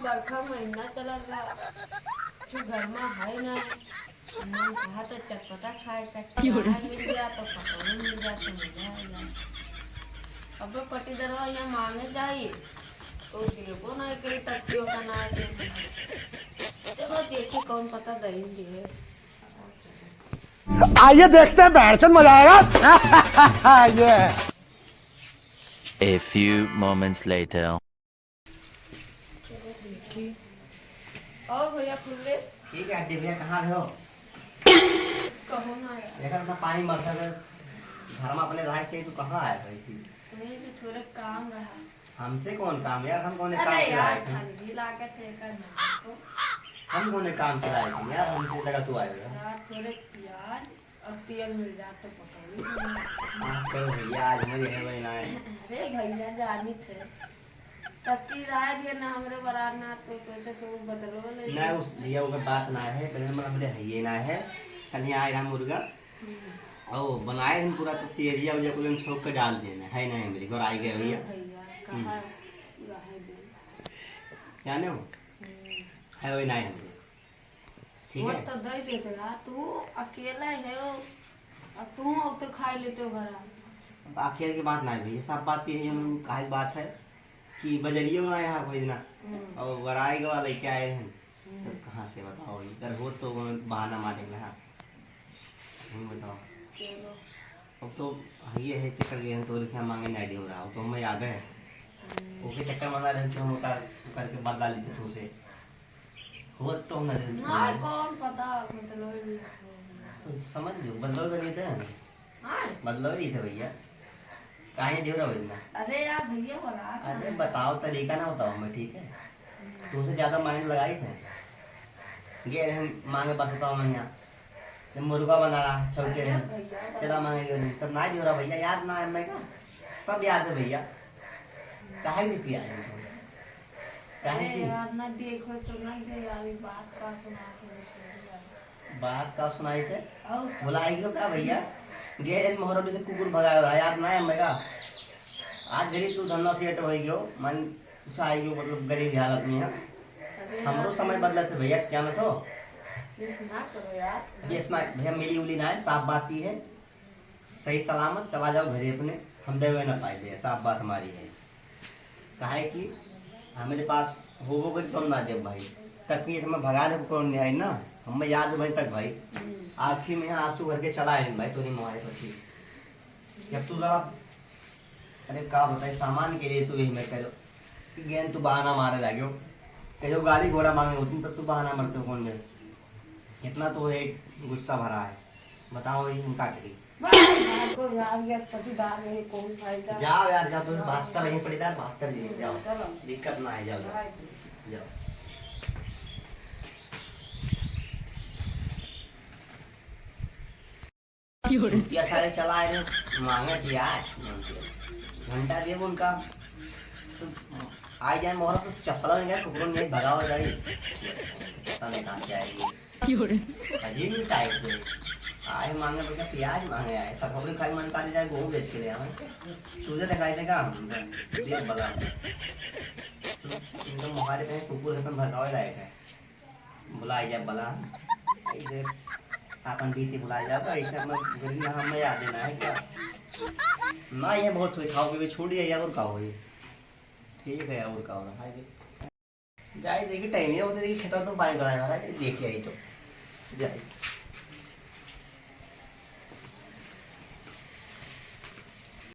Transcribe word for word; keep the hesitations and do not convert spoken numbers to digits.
बरखा महीना चलत बा, कुछ घर मा है ना। मन कहा तो चटपटा खाए का, क्यों रे? चाय मिल जाए तो पकौड़ी मिल जाए तो मजा आ जाए। अब पटीदरवा यहाँ मांगे जाई तो देबो ना करी, तकियो का ना दे। चलो देखी कौन पता देंगे। आइए देखते हैं, बहरचंद मजा आएगा। ये A few moments later. चलो देखी। और भैया फुल्ले? ठीक है, आंटी भैया, कहाँ रहो? कहो ना यार। देखा ना, पानी मरता था, घर में अपने रहा चाहिए, तो कहाँ आया था इसी? तुम्हें से थोड़े काम रहा। हमसे कौन काम यार, हम कौन काम अरे के यार, लायक हैं? ठंडी लागत है, कर ना तो। हम कौन काम के लायक हैं यार, हमसे लगा तू आएगा। यार, थोड़े प्याज और तेल मिल जात तो पकौड़ी बना। माफ करो भैया, आज मुझे है भाई ना है। अरे भैया, जानी थे। तब की राय दिए ना हमरे बरात ना, तो सोचे से वो बदलवा ले। ना, उस भैया, ओकर बात ना है, पहले मतलब हमरे हइये ना है। कल यहाँ आए रहा मुर्गा, हम्म। और बनाए हम पूरा, तो तेजिया उजिया कुल हम छौंक के डाल देना है, ना है मेरे घर आए गए भैया। भैया, हम्म। कहाँ पूरा है दे? जाने हो? हम्म। है वही ना है हमरे। ठीक वो है? तो दे देते यार, तू अकेला है हो, अब तू हो तो खाई लेते हो घर आ। अब अकेले की बात ना है भैया, सब बात ये है, हम काहे की बात है कि बजरियो ना यहाँ कोई ना, हम्म। और वराई गवा लेके आए हैं, हम्म। तो कहाँ से बताओ, इधर हो तो वो बहाना मारेंगे, हाँ, नहीं बताओ। चलो। अब तो ये है, चक्कर गए हैं, तो लिखे मांगे नहीं दे रहा, तो हमें याद है, हम्म। ओके चक्कर मंगा रहे थे, हम ओकर, करके बदला लेते थे उसे। होत तो हम ना देते ना, तुम्हें। कौन पता, मतलब, तो समझ लो, बदलाव तो लेते हैं। हाँ। बदलाव लेते भैया। काहे देवरा भैया? अरे यार, भैया बोला था। अरे बताओ, तरीका ना बताओ हमें, ठीक है? हम्म। तुमसे ज्यादा mind लगाई थे। गए हम मांगे बस बताओ मैं यहाँ। जब मुर्गा बना रहा, छौके अरे रहे। भैया, चला मांगे गए, तब ना देवरा भैया, याद ना है मैं का? सब याद है भैया। काहे नहीं पिया है तुम? काहे अरे की? यार, ना देखो तो ना दे यार, ये बात का सुना थे, सुन यार। बात का सुनाई थे? और? भुलाई गयो का भैया? गए एक मोहरम से कुकुर भगाए रहा, याद ना है हमें का? आज गरीब तू धंधा सेठ हो गयो, मन कुछ आई गयो, मतलब गरीब हालत में है। अरे हमरो यार, समय बदलत है भैया, क्या ना तो? ये सुना करो यार। ये सुना भैया, मिली उली ना है, साफ बात ही है। सही सलामत चला जाओ घरे अपने, हम देवे ना पाए भैया, साफ बात हमारी है। काहे कि हमरे पास होबो करी तो हम ना देब भाई। तक कि हमें भगा दे कौन नहीं आई ना, हमें याद है भाई तक भाई। हम्म। आँखी में आंसू भर के चला आए भाई, तोरी मोहाई पर थी। जब तू जरा, अरे का बताई, सामान के लिए तू यही मैं करो। गेन तू बहाना मारे लाग्यो। कहो गाड़ी घोड़ा मांगे होती तब तू बहाना मारते हो कौन में? इतना तो एक गुस्सा भरा है। बताओ, ये हम का करी? बाप को यार, ये पति दार में कौन फायदा? जाओ यार, जाओ, तुम बहत्तर यहीं पड़ी यार, बहत्तर जी, जाओ। चलो। दिक्कत ना है, जाओ, जाओ। भाई। जाओ। क्यों रे? चुतिया सारे चला आए रहे, मांगे दिया, घंटा दिए उनका। तो आ जाए मोहरा तो चप्पल नहीं गए, कुकड़ों नहीं भगाओ जाए। पता नहीं कहाँ से आएगी। क्यों रे? अजीब ही टाइप के। आए मांगे, बोले, "प्याज मांगे आए।" सब खबरें खाई मन काले जाए, गेहूं बेच के ले आवे। सूझे दिखाई देगा हम, देख बला। इनको मोहारे पे कुकुर खत्म भगावे लायक है। बुलाई जा बला। ऐसे अपन बीती बुलाई जा, तो ऐसे अपना गरीब ना हमें याद देना है क्या? ना, ये बहुत हुई, खाओ पीवे छोड़ दिया, ये और का हुई? ठीक है, और का हो रहा है? जाए देखी टाइम है, उधर देखी खेता तो पानी भराए वाला है, देखी आई तो जाए।